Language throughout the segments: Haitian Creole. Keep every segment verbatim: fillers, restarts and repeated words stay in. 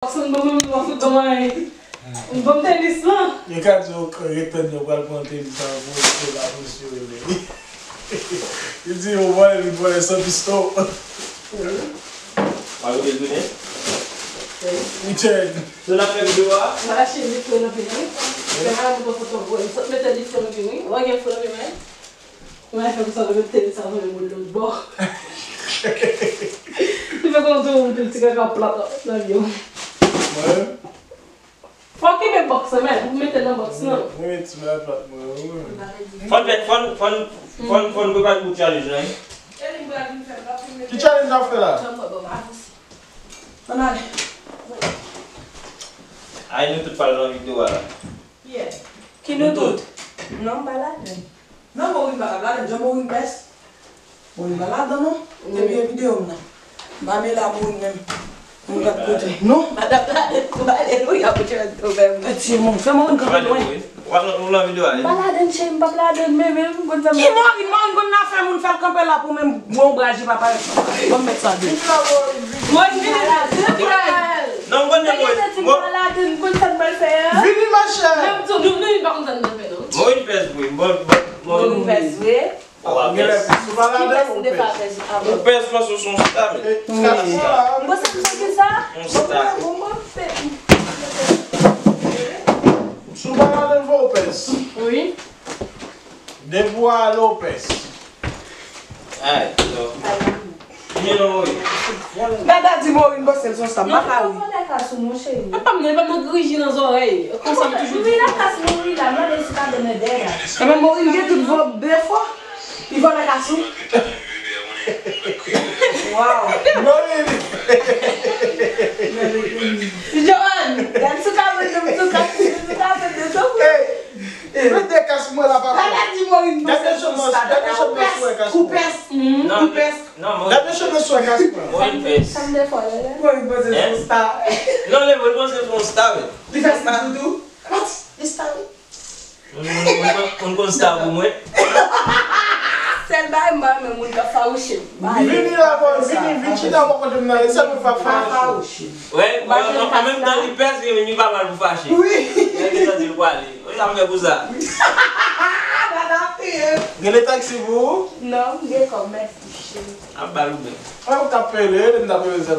Box lan, ban mwen, ban mwen, ban mwen, ban mwen tenis lan. Yo ka di yo ret tann yo pral pran tenis lan pou yo la pou yo rele. Li di yo vòlè, li vòlè san piston. Mwen rete tounen. Richard. Nou la fè videyo a? Mache vit fè nan peyi. Fè nan mwen foto pou mwen. Sot mete li fè nan peyi. Wè gen fè nan peyi. Mwen fè m sa, mwen te sa mwen moun lòt bò. Li fè konn tou moun ti kaka plat nan vye. Mwen? Fò w kenbe box lan, men, ou mete nan box lan. Mwen met ti bagay plat mwen, wi. Fòn fè, fòn, fòn, fòn, fòn prepare pou challenge lan, wi. Ki challenge n ap fè la? Ann ale. Ay, nou tout pral nan videyo a la. Ki nou tout? Non, m pa ladann. Non, Morin pa ka ladann, jan Morin pès. Morin pa ladann, non. Te byen videyo m nan. M pa men la Morin menm. Mwen gad kote. Non. Madanm ladann, alelouya, pou Jewèl tou menm. Pitié, Morin, fè Morin kanpe lwen. Ou pa nan, ou nan videyo a, wi. M pa ladann, cheri, m p ap ladann, men, men, m konn sa m... Ki Morin? Morin konn nan fè moun fè l kanpe la pou menm. Bon, braji pa parèt. Bon, m met sa de. Mwen vini la, de bagay. Non, m konn Mwen gen santi m pa ladann, m konn sa m pral fè a. Vini, machè. Men m di w, nou, nou pa konn sa n pral fè, non. Mwen vin pès vre, m bon, bon, bon. Mwen vin pès vre. Ou pa pès. Ou pa ladann, ou pès. Ou pès paske w se yon sta, men. M panse m se ki sa? Yon sta. Si w pa ladann, fò w pès. Wi. Depi w ale, w pès. Ay, non. Vini non, Morin. Dada di Morin panse l se yon sta, m pa ka ri. Non, fò lè ka sou mwen, cheri. E pa m nan, e pa m nan griji nan zòrèy. Konsa m toujou di. Wi, lè ka sou Morin la, m mande si pa de mèdè la. Ebyen, Morin gen tout vòb defo. Li vòlè kasou. Wow. Morin. Joanne, gad sou kabrit, sou kabrit, sou kabrit, sou kabrit. Hey, mete kas mwen la, papa. Gade di Morin, gade chòmans, gade chòmans mwen, kas mwen. Koupès. Koupès. Non, Morin. Gade chòmans mwen, kas mwen. Morin fè. Sa m defo la. Morin panse se yon sta. Non, lè Morin panse se yon sta, men. Li fè sta tou. Li sta, wi. Moun, moun, moun, moun konn sa pou mwen. Sèl bagay m pa renmen moun k ap fawouche m. Vini la, bò, vini, vin chita bò kote m nan, e sèl mwen k ap fawouche. Wè, an, an menm tan li pès, li pa mal pou fache. Wi. Lè li santi l pwale. Wi, sa m fè pou sa. Gade taksi pou ou? Non, m gen kòb, mèsi, cheri. Ap ba l ou menm. Wè, ou t ap pele, m t ap pele sa.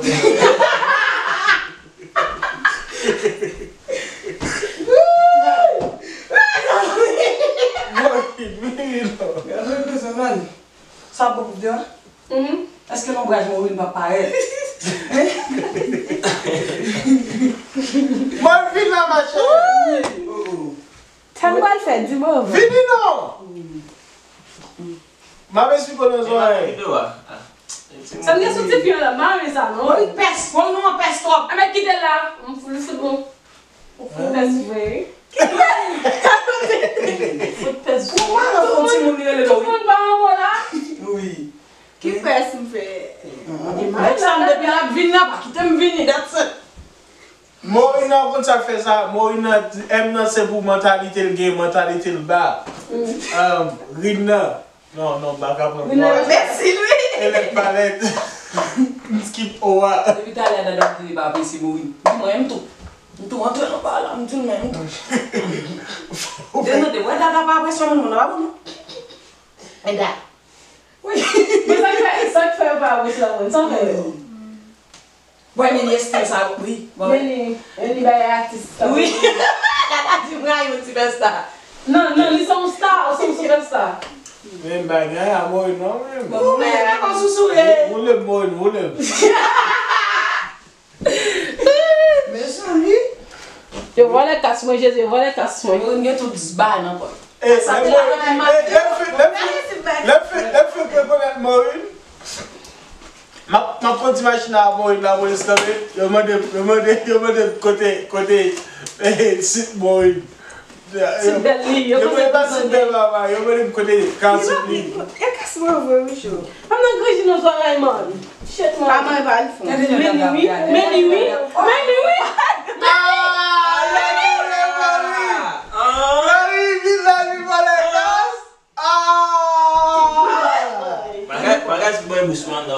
Sa bon pou vre, wi. Èske lonbraj Morin pa parèt? Mwen vin la, machè. Sa m pral fè, di mwen. Vini non. M ap esplike w nan zòrèy. Sa m gen sou ti pye la, m pa renmen sa non. Morin pès, Morin nou an pès twòp. Anben kite l la, m fout, fout bon. Ou fout pès vre. Fout pès vre. Ou pa nan fon timoun li rele Morin. Tout moun pa anwo la. Wi. Ki pès m fè? Alexandre depi l ap vin nan, pa kite m vini, that's it. Morin nan konn sa k fè sa. Morin nan, M nan se pou mantalite l gen, mantalite l ba. Rin nan, non, non, m pa ka pran. Mèsi, Louis. Elèt palèt. M skip o a. Depi talè a Dada ap di li pa apresye Morin. Di mwen, m tou. M tou antre nan pa la, m di l men, m tou. Depi nou te wè Dada pa apresye moun, moun nan pa bon non. Eda. Wi. Men sa k fè, sa k fè yo pa apresye la, mwen, sa fè yo. Bon, Meni estil sa, wi. Bon. Meni, Meni bay atis sa. Wi. Dada di m rayi yon ti pè sta. Non, non, li se yon sta, ou se yon sipèsta. Men bagay a Morin non, men. Ou men pa konn sousou e. Ou lè Morin, ou lè. Mezanmi. Yo vòlè kas mwen, Jezi, yo vòlè kas mwen. Morin gen tout zba nan kò l. E, sa te la, lè m fin, lè m fin, lè m fin, lè m fin rekonèt Morin. M ap, m ap kondi machin a Morin la, Morin stanbe. Yo mande, yo mande, yo mande kote, kote, eh, sit Morin. Sit bèl li, yo mande pa sit bèl papa, yo mande kote ka sit li. E kas mwen vre, wi, cho. M nan griji nan zòrèy, man. Shit, man. Pa mwen, pa l fon. Meni wi, Meni wi, Meni wi. Ah, lè vini, Morin. Morin, vin la, vin vòlè kas. Ah! Bagay, bagay si bòy bous mwen nan.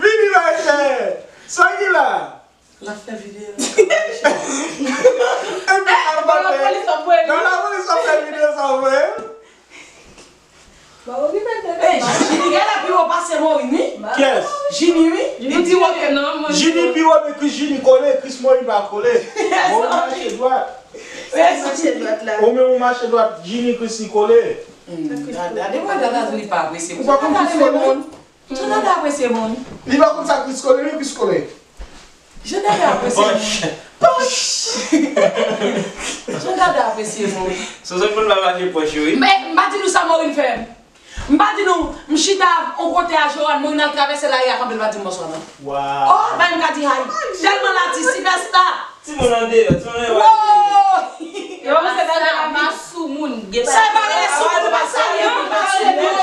Vini la, chè. Sa ki la? L ap fè videyo. Epi, al la polis ap voye li. Nan lapolis ap fè videyo sa, vre? Ba, ou ki mete Ey, Jini genlè pi wo pase Morin, wi. Kiyès? Jini, wi. Li pi wo ke non, Morin. Jini pi wo, men Chris Jini kole, Chris Morin pa kole. Morin mache dwat. Mache dwat la. Ou menm ou mache dwat, Jini Chris li kole. Hmm, gade, gade, gade, li pa apresye. Ou pa konn Chris kole? Jan Dada apresye moun. Li pa konn sa Chris kole, men Chris kole. Jan Dada apresye moun. Pòch. Pòch. Jan Dada apresye moun. Sou se moun pa mache pòch yo, wi. Men, m pa di nou sa Morin fè m. M pa di nou, m chita on kote a Joanne, Morin al travèse lari a kanpe, l pa di m bonswa, non. Waw. Oh, bay m ka di hay. Tèlman l atis, sipèsta. Timoun andeyò, timoun andeyò. Wow! Yo, se Dada pa sou moun. Sa e pa rele sou moun, ou pa salye moun, pa sou moun.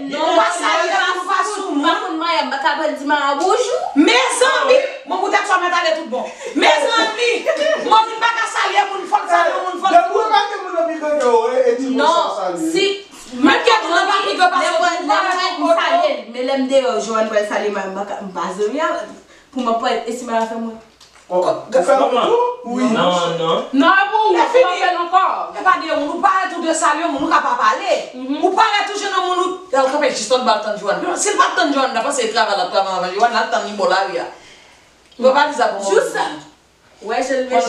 Non, ou pa salye moun, pa sou moun. Pa konn manyen, m pa ka pral di manyen bonjou. Mezanmi, bon, poutèt sa, mèt ale tout bon. Mezanmi, Morin pa ka salye moun, fò l salye moun, fò l. Depi ou remake moun nan pi granke ou, e, e di moun sa w salye. Non, si, menm ke moun nan pa pi gran pase ou, ou pa wè m salye l, men lè m deyò, Joanne pral salye manyen, m pa ka, m pa zanmi avè l. Pou m ap pale, e si manyen fè mwen? Ou fè l tou? Wi. Non, non. Non, e pou ou, ou fè l ankò. E pa de moun, ou parèt ou dwe salye moun, ou ka pa pale. Ou parèt ou jwenn yon moun, ou, lè l kanpe jis lòt bò, l tann Joanne. Si l pa t tann Joanne, m ta panse e travay l ap travay anvan Joanne, l al tann li bò lari a. Pran valiz la pou mwen. Jou sa. Wè, jan l vle.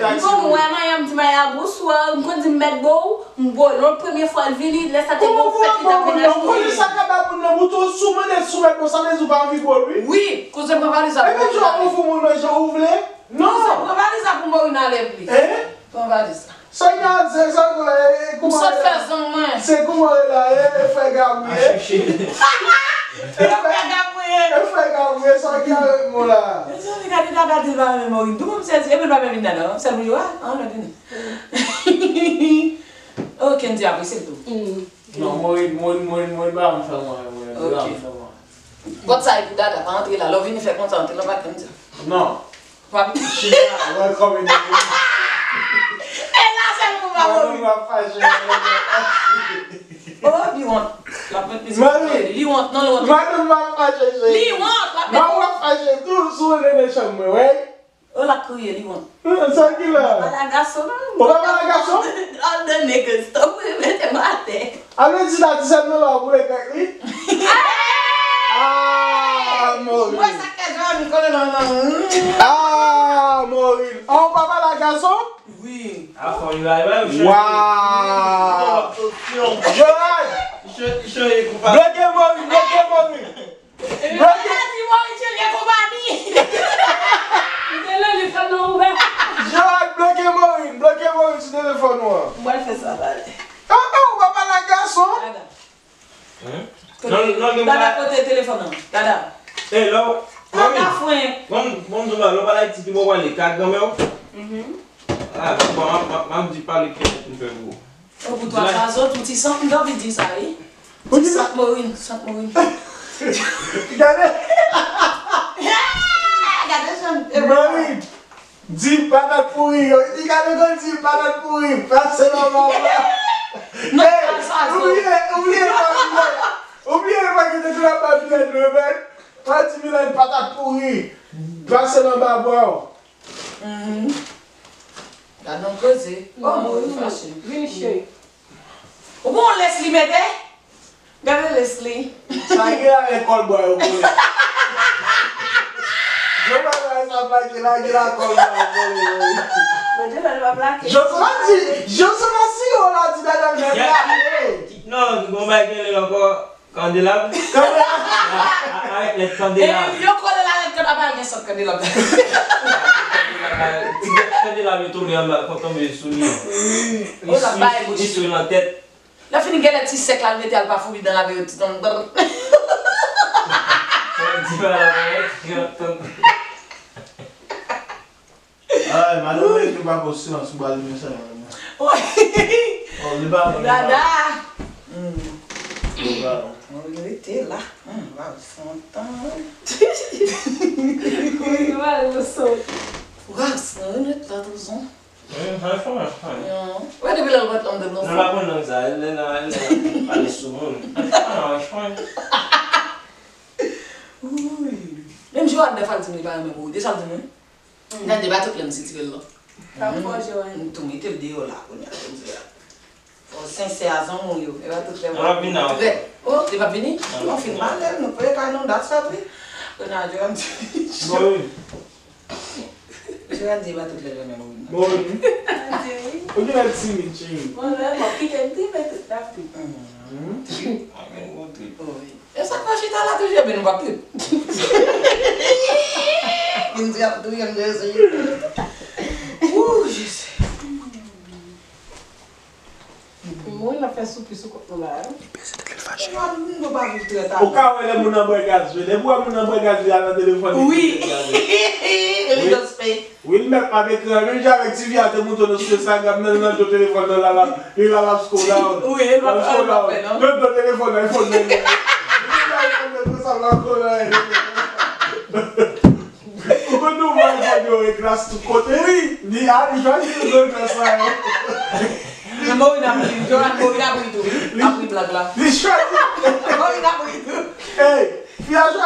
M konn wè manyen, m di manyen a bonswa, m konn di m mèt bo ou, m bo l. Non, premye fwa l vini, lè sa te gen yon fèt li t ap vin achte. Ou konnen sa k ap bay moun nan bouton, si w mande l si w mèt bo, sa vle di ou pa anvi bo l, wi. Wi, kouzen, pran valiz la pou mwen. Epi jan ou fou moun nan jan ou vle. Non. Kouzen, pran valiz la pou Morin ale, plis. Hein? Pran valiz la. Sa y ap di, sa k la, e, e, kouman. M sot fè zong mwen. Se kouman e la, e, e, frè Gabriel. E frè Gabriel. E frè Gabriel, sa ki avèk mwen la? Mezanmi, gade Dada di l pa renmen Morin. Tou moun sezi, epi l pa menm vin ladan, sèl pou jwe a, an, lòt vini. Oh, Kendy apresye l tou. Non, Morin, Morin, Morin, Morin pa renmen fè mwen, mwen, li pa renmen fè mwen. Pòt sa e pou Dada, pa antre la. Lè w vini fè konsa, antre la, pa Kendy. Non. Chita, welcome in the room. E la sèl pou pa Madanm Morin. Madanm ap fache. Oh, li wont. L ap met mizik pou li. Li wont, non, li wont. Madanm ap fache, cheri. Li wont, l ap met. Madanm ap fache tou sou rele nan chanm mwen, wi. Oh, l ap kriye, li wont. Sa ki la? Ou pa pale ak gason, non? Ou pa pale ak gason? All the niggas, stop, mete m atè. Alè di la, ti sèl nan la, ou boule kèk li? Ah, Morin. Mwen sa kè jòn, kole nan nan. Ah, Morin. Ah, ou pa pale ak gason? Wi. A fò, li la, li la, li chanje. Wow. Johan. Li chanje, li chanje kou pa. Bloke Morin, bloke Morin. Bloke. Li te la, li fè nan ouvè. Johan, bloke Morin, bloke Morin sou telefòn ou an. Mwen fè sa, pale. Ah, ah, ou pa pale ak gason? Dada. Hein? Kote, non, non, non, Dada, kote telefòn nan? Dada. Eh, lò, Dada, mami, fren. Mwen, mwen, mwen, lò, pale Ayiti, pi bon, pale, ka granmè w? Mhm. Ah, bon, m ap, m ap, m ap di pale ki pou m fè pou ou. Ou pou twa fwa zòt, ou ti sant, m t anvi di sa, wi. Ou ti sant Morin, sant Morin. Gade. Gade jan. Morin. Di patat pouri yo. Li gade kòm di patat pouri. Pase nan mama. Non, hey, sa, sa, oubliye, oubliye pa Milèn. Oubliye pa ki te tou la pa Milèn, Milèn. Pa di Milèn patat pouri. Pase nan ba bwa w. Mhm. Gad yon koze. Oh, Morin fache. Vini, cheri. Ou bon Leslie mete? Gade Leslie. Sa gen avèk kòlbwa yo kole. Jovana sa plake la, gen la kòlbwa yo kole. Bon, Jovana pa plake. Jovana di, Jovana si yo la di Gade l, gade l. Non, gon bagay gen lè ankò. Kandelab. Kandelab. A- a- Avèk lèt kandelab. E, yo kole la lèt kandelab, apa gen sant kandelab. Ti gèt kandelab yo tonbe anba, konn tonbe sou li. Wi. Li sou, li sou nan tèt. Lè fini gen lè ti sèk la, l mete al pa foubi dan lave yo ti tonm. Sa di pa la, ti grantan. Ay, madanm mwen ki pa ko silans, ou ba li mesaj la. Wi. Oh, li pa bon, li pa bon. Dada. Hmm. Li pa bon. Mwen rete la. Hmm, va fon tan. Wi, va nou sot. Wa, se nou ret la toujou. Wi, franchman, franchman. Non. Wè depi lè l ret la, m te Non, la bon nan sa, el, el, el, el, pale sou moun. Ah, franchman. Wi. Menm Joanne dèfwa l di m li pa renmen pou ou. Deja l di m wi. Nan deba tout lè m sitire l la. Sa fò Joanne. M tou mete l deyò la kounye a, jodi a. Fò sensè a zanmi w yo. E pa tout lè. L ap vin nan. Trèt. Oh, li p ap vini? Non, fin pale l, nou preye kay nou, dat sèt wi. Kounye a Joanne. Bon, wi. Joanne di e pa tout lè l renmen Morin. Bon, wi. Ou genlè timid, cheri. Mwen menm, m ap kite m tripe tout la. Mhm. Trip, mwen menm, mwen trip. Wi. E sa k fè chita la toujou, ebyen nou p ap trip. Vin di ap touye m de ri. Wou, Jezi. Mwen la fè soupi sou kont nou la. Li peze tèt li fache. Ou ka wè lè moun nan bwè gaz vre. Depi w wè moun nan bwè gaz li al nan telefòn li. Wi. Li dospe. Wi, li mèt ap ekran. Menm jan avèk ti fi a te montre nou sou Instagram nan, nan do telefòn nan la, la, li la, l ap scroll down. Wi, li pa fè non. Nan do telefòn nan, iPhone nan. Li la, iPhone nan, sa la, scroll down. Ou konn nou wè iPhone yo e glas tout kote? Wi. Li a, li chwazi l nan glas la, yo. Men Morin ap ri, Joanne, Morin ap ri tou, wi. Ap ri blag la. Li chwazi. Morin ap ri tou. Ey, fi a